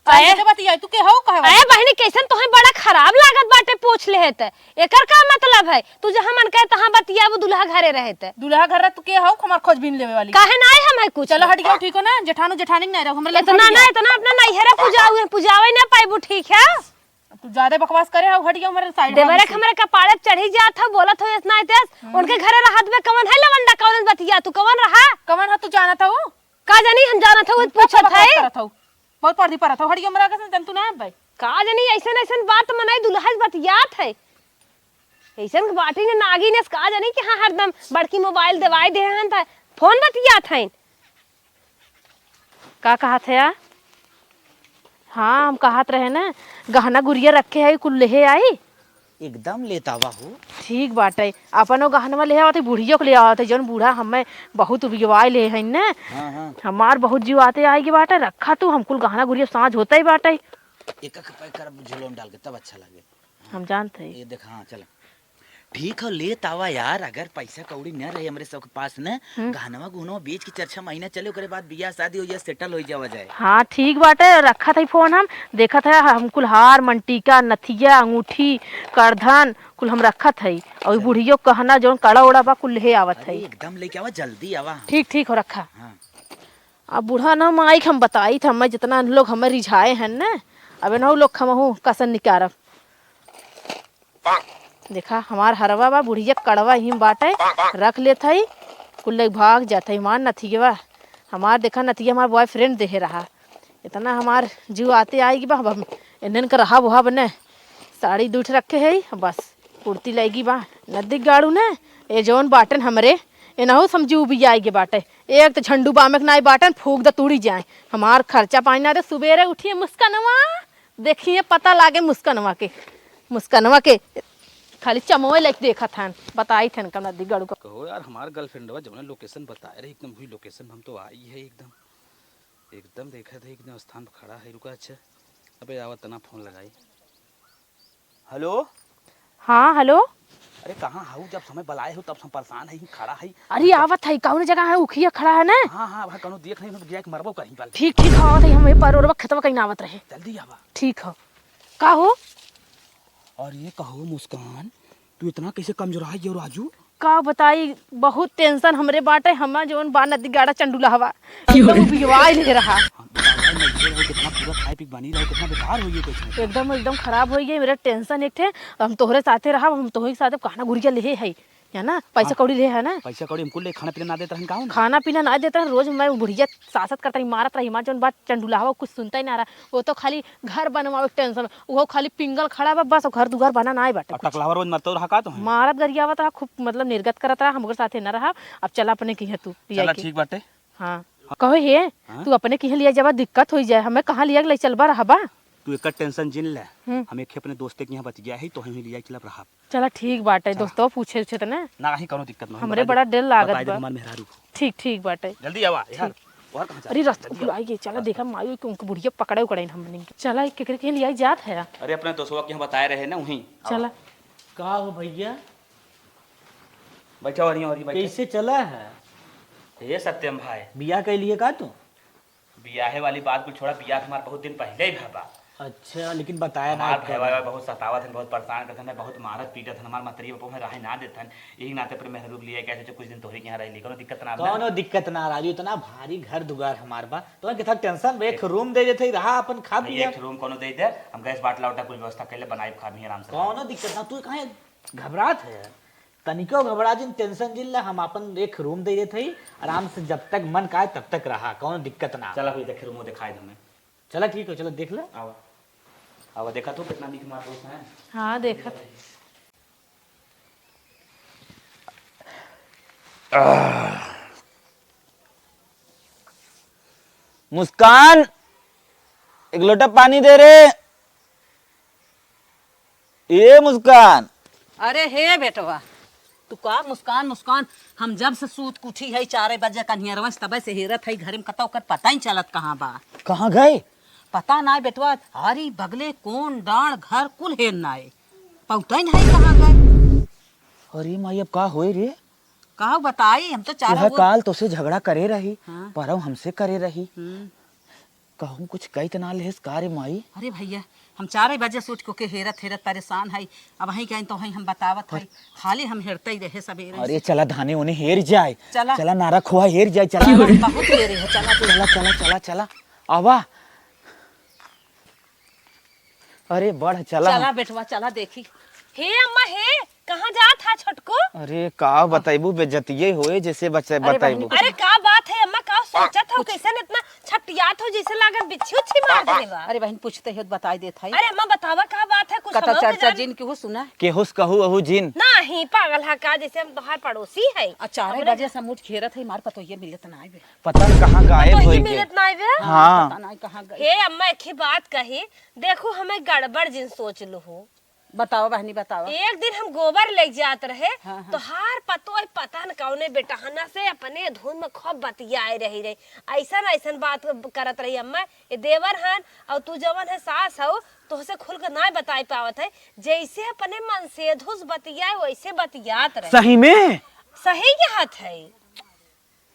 अरे, कैसे बतियाई? तू के हऊ कहे वाली? अरे बहिनी, कैसन तोहे बड़ा खराब लागत बाटे पूछ लेहे त? एकर का मतलब है? तू जहाँ मन कहे तहाँ बतियाबू, दुल्हा घरे रहे त। दुल्हा घर रह, तू के हऊ हमार खोज बीन लेवे वाली? काहे ना आए हम है कुछ? चलो हट गया, ठीक हो ना? जेठानू जेठानी नहीं रहो, हमरा लगे इतना हट ना, गया। इतना अपना नैहरे पुजाऊ है, पुजावे ना पाइबू, ठीक है? अब तू ज्यादा बकवास करे हऊ, हट गया हमारे side देवरे हमसे। के हमरे कपारे पे चढ़ी जात हऊ, बोलत हऊ इतना तेज। हम्म। उनके घरे रहत बे कवन है लवंडा, कवन बतिया, तू कवन रहा? कवन है तू जानत हऊ? का जानी हम जानत हऊ, उनका पूछत बकवास है। करत हऊ। बहुत पर्दी परत हो, हटियो हमरा के जंतु ना आबे। का जानी ऐसन ऐसन बात मनाई दुल्हा से बतियात है। ऐसन बाटी ने नागिन से का जानी कि हाँ हरदम बड़की मोबाइल देवाई दे हन त फोन बतियात हन। का कहत है या? हाँ, हम कहत रहे ना, गहना गुरिया रखे है, कुल लेहे आई। एकदम लेत आवा हो। ठीक बाटे, अपनो गहनवा ले आवत है, बुढ़ियो के ले आवत है, जौन बूढ़ा हमें बहुत उबियवाए ले है न। हाँ, हाँ। हमार बहुत जीवाते आए के बाटे, रखा तू, हम कुल गहना गुरिया साँझ होते ही बाटे। एक एक पैक करब झोलो में डाल के, तब अच्छा लगे। हम जानते हैं। ये देख, हाँ, चल। ठीक हो, लेत आवा यार, अगर पैसा कौड़ी न रहे हमरे सबके पास न, हम्म। गहनवा गुहनवा बेच के चार छह महीना चले, ओकरे बाद बियाह शादी हो जाए, settle हो जावा जाए। हाँ, ठीक बाटे, रखत हई फोन हम, देखत है हम कुल हार, मनटीका, नथिया, अंगूठी, करधन, कुल हम रखत हई। और चल। बुढ़ियो कहना जौन कड़ा ओड़ा बा, कुल ले आवत अरे, हई। एकदम लेके आवा, जल्दी आवा। ठीक, ठीक हो, रखा। हाँ। अब बूढ़ा ना माई के हम बताई था, मैं जितना लोग हमें रिझाए हैं न, अब ना लोग हमहू कसन निकारब। देखा, हमार हरवा बा, बुढ़िया कड़वा ही बाटे, रख लेत हई, कुल लेके भाग जात हई। हमार नथियवा, हमार देखा नथिया हमार boyfriend देहे रहा। इतना हमार जीव आते आएगी बा, अब हम इन्हन का रहा वहा बने। साड़ी दूठ रखे है, बस कुर्ती लैगी बा। नदी गाड़ू ने, ए जौन बाटन हमरे, एनहू समझी उबिया आएगी बाटे। एक तो झंडू बामे के नाई बाटन, फूक द तुड़ी जाए। हमार खर्चा पानी ना दे, सुबेरे उठिए मुस्कनवा, देखिए, पता लागे मुस्कनवा के, मुस्कनवा के खाली चमोए लाइक देखत हन, बताई थन का नदी गड़ू का। कहो यार, हमार girlfriend बा, जौन location बताए रही, एकदम वही location हम तो आई है एकदम, एकदम देखत है, एकदम स्थान पर खड़ा है, रुका, अच्छा, अबे आवत तना फोन लगाई। Hello। हाँ, hello। अरे कहाँ हऊ, जब समय बलाए हो तब से हम परेशान है, खड़ा है। अरे आवत है, कौन जगह है, उखिया खड़ा है ना? हाँ, हाँ, वहाँ कौनो देख नहीं, हम गिरा के मरबो कहीं पर। ठीक, ठीक, आवत है, हम ये परोरवा खेतवा कहीं ना आवत रहे। जल्दी आवा। ठीक हो। का हो? और ये कहो मुस्कान, तू इतना कैसे कमजोरा है यो राजू? का बताई, बहुत tension हमरे बाटे, हमा जौन बा नदी गाड़ा चंडूला हवा, एकदम बिवाई ले रहा। हाँ, बतावा, मैं इधर हूँ, कितना पूरा खाए पी के बनी रहो, कितना बेकार हो गई कैसे? एकदम, एकदम खराब हो गई, मेरा tension एक ठे। हम तोहरे साथे रहा, हम तोहरे साथे कहना गुरिया ले है, है ना? पैसा हाँ। कौड़ी ले है ना? पैसा कौड़ी हमको ले, खाना पीना ना देत रहन का हो ना? खाना पीना ना देत रहन, रोज मैं बुढ़िया सासत करत रही, मारत रही, हमार जौन बात चंडुलावा कुछ सुनता ही ना रहा। वो तो खाली घर बनवावे के tension, वो खाली पिंगल खड़ा बा, बस घर दुआर बना ना बाटे अब कुछ। टकलावा रोज मरतो रहा का तो है? मारत गरियावत रहा, खूब मतलब निर्गत करत रहा, हमरे साथे ना रहा। अब चला अपने किहे तू, लिया चला के। ठीक बाटे। हाँ। कहो हे, हाँ? तू अपने किहे लिया जाबा, दिक्कत होई जाए, हमें कहाँ लिया के ले चलबा रहबा? तू एकर tension जिन ले, हम्म। हम एक अपने दोस्ते के यहाँ बतिया है, तो हम ही लिया के चलब रहब। चला ठीक बाटे, चला। दोस्तवा पूछे उछे त ना। ना, ही कौनो दिक्कत ना, हमरे बताई बड़ा दे, डर लागत बताई दे बा। हमार मेहरारू को। ठीक, ठीक बाटे। जल्दी आवा, यार। ठीक। और कहाँ जा अरे रहा? रास्ता जल्दी आवा। खुलाई गई, चला रास्ता। देखा माई के उनके बुढ़िया पकड़े उकड़े हमने के। चला एक केकरे के लिए आई जात है। अरे अपने दोस्तवा के यहाँ बताए रहे ना वहीं। आवा। चला। का हो भैया? बैठा हो, और बैठा। कैसे चला है? हे सत्यम भाई। बियाह के लिए का तू? बियाहे वाली बात कुल छोड़ा, बियाह हमार बहुत दिन पहिले ही भा बा। अच्छा, लेकिन बताया ना हमार कभी। भैया बहुत सतावत हन, बहुत परेशान करत हन, बहुत मारत पीटत हन, हमार मतरी बापू में रहे ना देत हन। यही नाते पर मेहरारू लिया के आए, सोचे कुछ दिन तोहरे के यहाँ रह ली, कौनो दिक्कत ना बा। कौनो दिक्कत ना राजू, इतना भारी घर दुआर हमार बा, तो कितना tension, एक एक room दे देते, रहा अपन खा भाई, पिया। एक room कौनो दे दे, हम gas बाटला उटला कुल व्यवस्था कर ले, बनाई खा भी आराम से। कौनो दिक्कत ना, तू काहे घबरात है? तनिको घबरा जिन, tension जिन ला, हम आपन एक room दे देत हई, आराम से जब तक मन का तब तक रहा, कौनो दिक्कत ना। चला भैया, देखे room दिखाई दे हमें। चला ठीक हो, चला देख ले। आवा, आवा, देखा तू कितना नीक हमार दोस्त है। हाँ, देखत। मुस्कान, एक लोटा पानी दे रे। ए मुस्कान। अरे हे बेटवा, तू का मुस्कान, मुस्कान? हम जब से सूत के उठी है चारे बजे कन्हियरवा से, तबे से हेरत है घरे में, कतौ ओकर पता ही चलत कहाँ बा। कहाँ गए? पता नाय बेटवा, आरी बगले कोन डांड़ घर कुल हेर नाय, पौतै नाय कहाँ गए। अरे माई, अब का होए रे? का बताई, हम तो चारों वह ओर काल तोसे झगड़ा करे रही, हाँ। परौ हमसे करे रही। हम्म। कहूँ कुछ कही त ना लेस का रे माई? अरे भैया, हम चारे बजे से उठ के हेरत हेरत परेशान है। अब वहीं कहीं तो वहीं हम बतावत है, खाली हम हेरते ही रहे सबेरे अरे से। चला धाने ओने हेर जाए। चला। चला नारा खोआ हेर जाए, चला। बहुत हेरे है, चला तू। चला, चला, चला, चला। आवा। अरे बढ़ चला। चला बेटवा, चला देखी। हे अम्मा हे, कहाँ जात हा छोटको? अरे का बताइबू, बेइज्जतिये होए जैसे बच-, अरे बताइबू। बहनी, अरे का बात है अम्मा, का सोचत हो, कैसे इतना छपटियात हो, जैसे लागत बिच्छी उच्छी मार देले बा। अरे बहन, पूछते हो तो बताई देत है। अरे अम्मा बतावा का बात है, कुछ कता हमहू के चर्चा जान- जिन केहू सुना? केहू से कहू अहू जिन। नाही, पागल हा का, जैसे हम तोहार पड़ोसी है। आ चारे बजे से हम उठ घेरत है, मार पतोहिए मिलत ना आइबे। पता न कहाँ गायब पतोहिए होई गए। मिलत ना आइबे। हाँ। पता ना कहाँ गए। हे अम्मा एक ही बात कही, देखू हमें गड़बड़ जिन सोच लू हो। बतावा बहनी, बतावा। एक दिन हम गोबर लेके जात रहे, हाँ, हाँ। तोहार पतोह पता न कौने बेटहना से अपने धुन में खूब बतियाए रही रही, ऐसन ऐसन बात करत रही, "अम्मा, ये देवर हन और तू जवन है सास हऊ, तोहसे खुल के ना बताई पावत है।" जैसे अपने मन से धुस बतियाए, वैसे बतियात रहे। सही में? सही कहत है।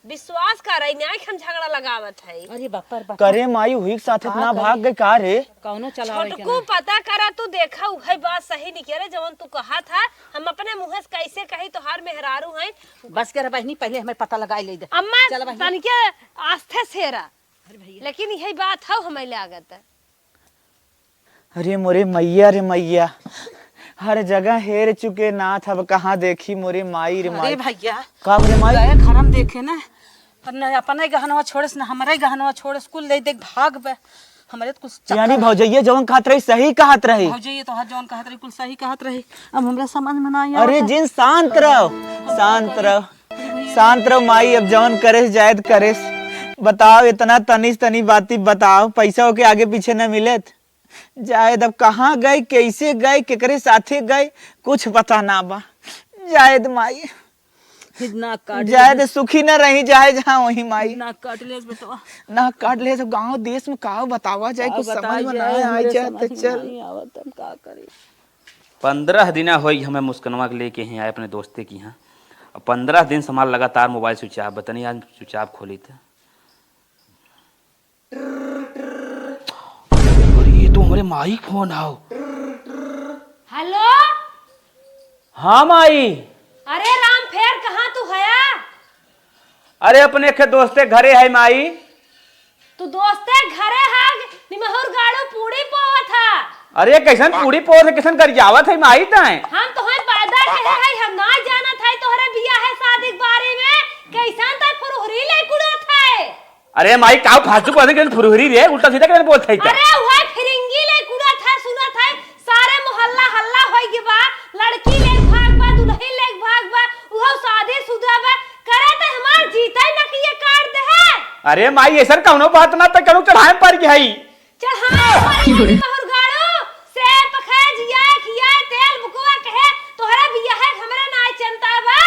विश्वास करइ, नाहीं हम झगड़ा लगावत हई। अरे बाप रे बाप। करे माई, उही के साथ का इतना करी? भाग गए का रे? कौनो चलावे के छोटकू ना। पता करा, तू देखा, उहे बात सही निकले, जवन तू कहा था। हम अपने मुँह से कैसे कही, तोहार मेहरारू हैं। बस कर बहिनी, पहले हमें पता लगाई ले दे। अम्मा, चल बहिनी। तनिके आस्थे से रह। अरे भैया। लेकिन यही बात हौ, हमें लागत है। अरे मोरे मइया रे मइया, हर जगह हेर चुके नाथ, अब कहाँ देखी मोरे माई रे अरे माई। भैया, का रे माई? गए घर हम देखे ना, पर न अपने गहनवा छोड़स, न हमरे गहनवा छोड़स, कुल ले देख भाग बे। हमरे तो कुछ चक्कर यानी भौजैया जवन कहत रही, सही कहत रही। भौजैया तोहार जवन कहत रही, कुल सही कहत रही। अब हमरा समझ में ना अरे आवता। जिन, शांत रहो, शांत रहो, शांत रहो माई। अब जवन करेस जायद करेस। बताओ, इतना तनी तनी बाती बताओ, पैसा ओके आगे पीछे न मिलत। जायद अब कहाँ गए, कैसे गए, केकरे साथे गए, कुछ पता ना बा। जायद माई, नाक काट जायद लेस। सुखी न रही, जाए जहाँ वही माई। नाक काट लेस बेटवा। नाक काट लेस, गाँव देश में का बतावा जाए, का कुछ समझ बताई में जाए, ना आए हमरे जाए, समझ तो में चल। नहीं आवत, हम का करी। पन्द्रह दिना होई हमें मुस्कनवा के लेके ही आए अपने दोस्ते की यहाँ। अब पन्द्रह दिन से हमार लगातार मोबाइल switch off, बतानी आज switch off खोली तो। अरे, ये तो हमरे माई के फोन हौ। हेलो। हाँ माई। अरे राम, फेर कहाँ तू हया? अरे अपने के दोस्ते घरे है माई। तू दोस्ते घरे है, निमहुर गाड़ू पूड़ी पोवत है। अरे कैसन पूड़ी पोवत है, कैसन गरियावत है माई तैं? हम तोहे पैदा कहे है, हम ना जानत है तोहरे बियाह है शादी के बारे में, कैसन तैं फुरहुरी ले कुड़त है। अरे माई, काउ फालतू बात के फुरहुरी रे, उल्टा सीधा के बोलत है इधर। अरे उहे फिरिंगी ले कुड़त है, सुनत है, सारे मोहल्ला हल्ला होई गे बा, लड़की ले भाग बा, दुल्हन ले भाग बा, उहो शादीशुदा बा, करे त हमार जीते न कि ये काट दे है। अरे माई, ऐसन कौनो बात ना, त कौनो चढ़ाए पर गई है। चढ़ाए पर गई है, महुर गाड़ू, से पखे जिया खिया तेल बुकवा कहे, तोहरा बियाह है, हमरा ना चिंता बा।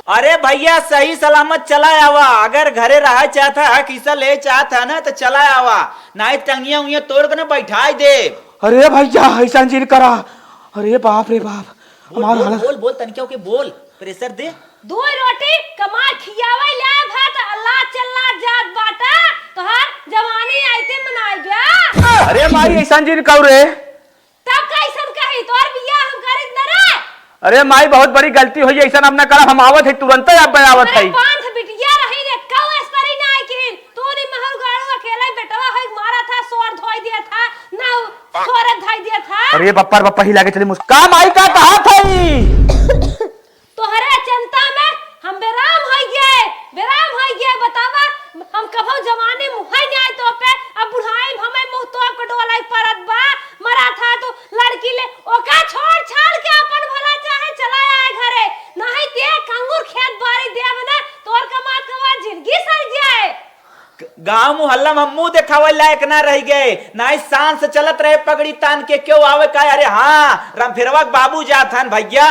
अरे भैया, सही सलामत चला आवा। अगर घरे रहा चाहत है, किसा ले चाहत है ना, तो चला आवा, नाहीं टंगिया उंगिया तोड़ के ना बैठाई दे। अरे भैया, ऐसा जिन करा। अरे बाप रे बाप, बोल, हमार बोल, हालत बोल, बोल, तनिका ओके बोल, pressure दे। दो रोटी कमा खियावे ले भात, अल्लाह चल्ला जात बाटा, तोहार जवानी आइते मनाई बा। अरे माई, ऐसा जिन करू रे। तब कैसन कही, तोर बियाह हम करित न रहे? अरे माई, बहुत बड़ी गलती होई, ऐसन अब न करब, हम आवत है तुरंते, अब आवत अरे है। पांच बिटिया रही रे, कऊ एस्तरी ना आई किन, तू नी महर गाड़ू अकेले बेटवा है, मारा था, सोर धोई दिया था, ना सोरे धोई दिया था। अरे बप्पा रे बप्पा, हिला के चली मुस-, का माई का कहा था ई? तोहरे चिंता में हम बेराम होई गए, बेराम होई गए। बतावा, हम कभो जवानी मुहाई नहीं आए तो पे, अब बुढ़ाई में हमें मुंह तोप के डोलाई परत बा। मरा था तो लड़की ले, ओका छोड़ छाड़ के अपन भला चाहे चला आए घरे, नहीं ते कंगूर खेत बारी देव ना, तोर कमात कमा जिंदगी सर जाए। गांव मोहल्ला में मुंह देखावे लायक ना रह गए, ना ही शान से चलत रहे पगड़ी तान के, क्यों आवे का? अरे हाँ, रामफेरवा के बाबू जात हन भैया,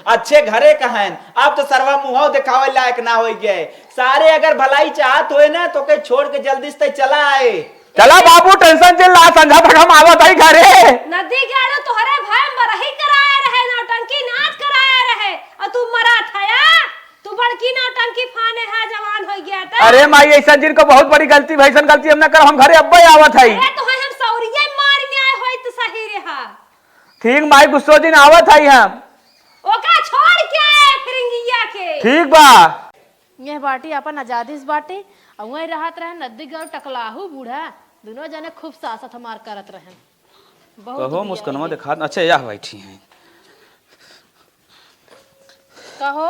अच्छे घरे का हन, अब तो सरवा मुंह देखावे लायक ना हो गए। सारे अगर भलाई चाहत होए ना तो के छोड़ के जल्दी से चला आए। चला बाबू, tension जिन ला, संझा तक हम आवत हई घरे। नदी गाड़ू तोहरे भाई मरही कराए रहे, नौटंकी नाच कराए रहे, और तू मरा था या? तू बड़की नौटंकी फाने हा, जवान हो गया त। अरे माई, ऐसा जिनको बहुत बड़ी गलती भाई, ऐसा गलती हम ना करब, हम घरे अब्बे आवत हई। अरे तो हम सौरिये मार न्याय होई त सही रहा। ठीक माई, गुस्सो दिन आवत हई हम। ओका छोड़ के आए फिरिंगिया के। ठीक बा। ये बाटी अपन आजादी से बाटी, और वहीं रहत रहे नदी गल टकलाहू बूढ़ा, दोनों जने खूब सासत हमार करत रहे। बहुत कहो बिया मुस्कनवा है। देखा, अच्छा यह बैठी हैं। कहो।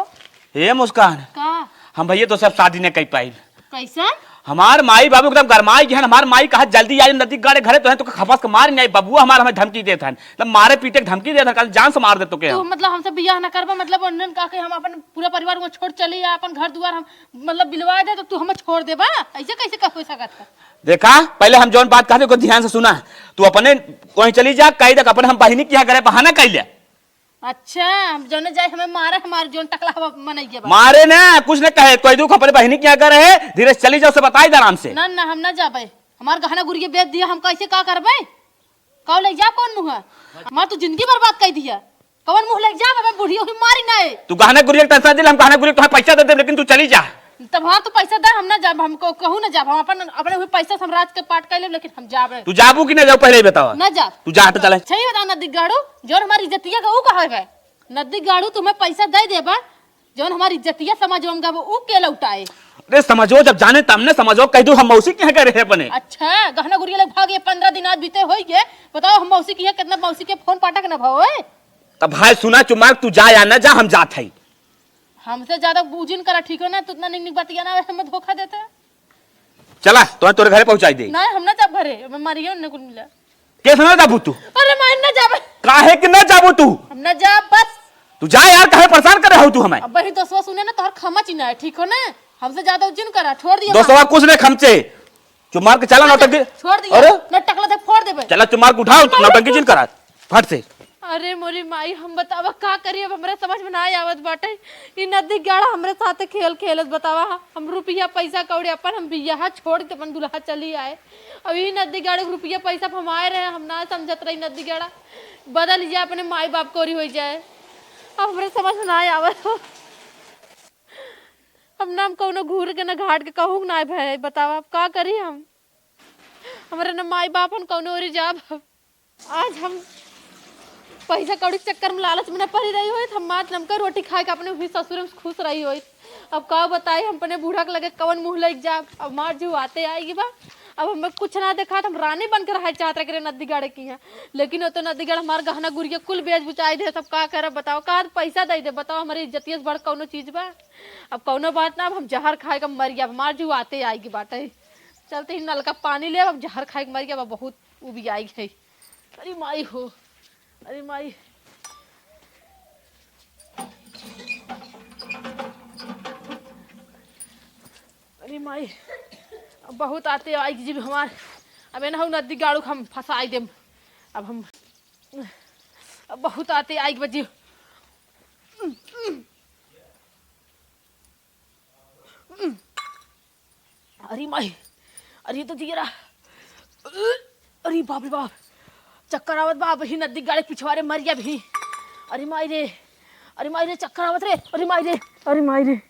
हे मुस्कान। का? हम भैया तो सब शादी न कर पाइब। कैसन? हमार माई बाबू एकदम गरमाई गए हैं। हमार माई कहा, "जल्दी आई नदी गाड़े घरे, तो है तो खपस के मार नहीं आई।" बबुआ हमार हमें धमकी देत हन, मतलब मारे पीटे के धमकी देत हन, कल जान से मार दे तो के तू हम। मतलब हमसे बियाह ना करबा, मतलब उन्हन कहा कि हम अपन पूरा परिवार वहाँ छोड़ चली आ, अपन घर दुआर हम मतलब बिलवा दे, तो तू हमें छोड़ देबा? ऐसे कैसे कह हो सकत है? देखा, पहले हम जौन बात कहते, ओकर ध्यान से सुना। तू अपने वहीं चली जा, कह दे अपने हम बहिनी के यहाँ करे बहाना कैले। अच्छा, हम जौने जाए हमें मारे, हमार जौन टकला हवा मनइया बा। मारे ना, कुछ न कहे, कोई दुख अपने बहिनी के यहाँ करे है, धीरे से चली जाओ, से बताई दे आराम से। ना, ना, हम ना जाबे, हमार गहना गुरिया बेच दिया, हम कैसे का करबे? कौन ले जा, कौन मुँह है? हमार तो जिंदगी बर्बाद कर दिया। कौन मुँह ले जा, मैं बुढ़िया हुई मारी ना है। तू गहना गुरिया के टेंशन दिल, हम गहना गुरिया के तुम्हें पैसा दे दे, लेकिन तू चली जा। तब हाँ, तू पैसा दे, हम ना जाब, हम को-, कहूँ ना जाब, हम अपन, अपने हुए पैसा से हम राज के पाट कर लेब, लेकिन हम जाबे। तू जाबू कि ना जाऊ, पहले ही बतावा। ना जाब। तू जा, हट, चले। सही बता, नदी गाड़ू, जौन हमारी इज्जतिया का ऊ कहा है, नदी गाड़ू तुम्हें पैसा दे देबा, जौन हमारी इज्जतिया समाजवा में गाबो, ऊ के लौटाए? अरे समझो, जब जाने तब ने समझो, कह दू हम मौसी के यहाँ गए रहे अपने। अच्छा, गहना गुरिया लेके भाग गए, पन्द्रह दिन आज बीते होई गए, बताओ हम मौसी के यहाँ कितना, मौसी के फोन पाटा के ना भाव है? तब भाई सुना, चुमार तू जा या ना जा, हम जात है। हमसे ज्यादा उजिन करा, ठीक हो ना? तू इतना निक निक बतिया ना, हमें धोखा देते। चला, तो तोरे घरे पहुंचाई दे। नहीं, हम ना जाब घरे, हमें मारियो ना कुल मिला। कैसे ना जाबू तू? अरे माई, ना जाबे। काहे कि ना जाबू तू? हम ना जाब, बस। तू जा यार, काहे परेशान करे हो तू हमें? अब वही दोस्तवा सुने ना, तोहर खमच ही ना है, ठीक हो ना? हमसे ज्यादा उजिन करा, छोड़ दिया। दोस्तवा कुछ नहीं खमचे। चुमार के चला नौटंकी। छोड़ दिया। अरे? ना टकला दे, फोड़ देबे। चला चुमार के उठाओ, नौटंकी जिन करा। फट से। अरे मोरी माई, हम बतावा का करी, अब हमरा समझ में ना आवत बाटे। ई नदी गाड़ा हमरे साथे खेल खेलत, बतावा, हम रुपया पैसा कौड़ी अपन, हम बियाह छोड़ के अपन दुल्हा चली आए। अब ई नदी गाड़े के रुपया पैसा हम आए रहे, हम ना समझत रही नदी गाड़ा बदल जाए, अपने माई बाप कोरी हो जाए। अब हमरे समझ में ना आवत हो। अब ना हम कौनो घूर के ना घाट के कहूँ ना भाई, बतावा अब का करी हम? हमरे ना माई बाप हन, कौनो ओरी जाब हम। आज हम पैसा कौड़ी के चक्कर में लालच में ना पड़ी रही होइत, हम मात नमका रोटी खाए के अपने हुई ससुर में खुश रही होइत। अब का बताई, हम अपने बूढ़ा के लगे कवन मुँह लइके जाब? अब मार जुआते आइगी बा। अब हमें कुछ ना देखात, हम रानी बन के रहे चाहत रहे नदी गाड़े की यहाँ, लेकिन वो तो नदी गाड़ हमार गहना गुरिया कुल बेच बुचाई दे। सब का करब बताओ, का पैसा दे दे बताओ, हमारी इज्जतिया से बड़ कौनो चीज बा? अब कौनो बात ना, अब हम जहर खाए के मर गया, अब हमार जुआते आइगी बाटे। चलते ही नलका पानी ले, अब जहर खाए के मर गया, अब बहुत उबियाई गई। अरे माई हो, अरे माई, अरे माई, अब बहुत आते आइगी जीव हमार। अब एना हऊ नदी गाड़ू हम फंसाई देम। अब हम, अब बहुत आते आइगी बा जीव। अरे माई, अरे तो जियरा, अरे बाप रे बाप, चक्कर आवत बा, अबही नदी गाड़े पिछवारे मर गया अबही। अरे माई रे, अरे माई रे, चक्कर आवत रे, अरे माई रे, अरे माई रे,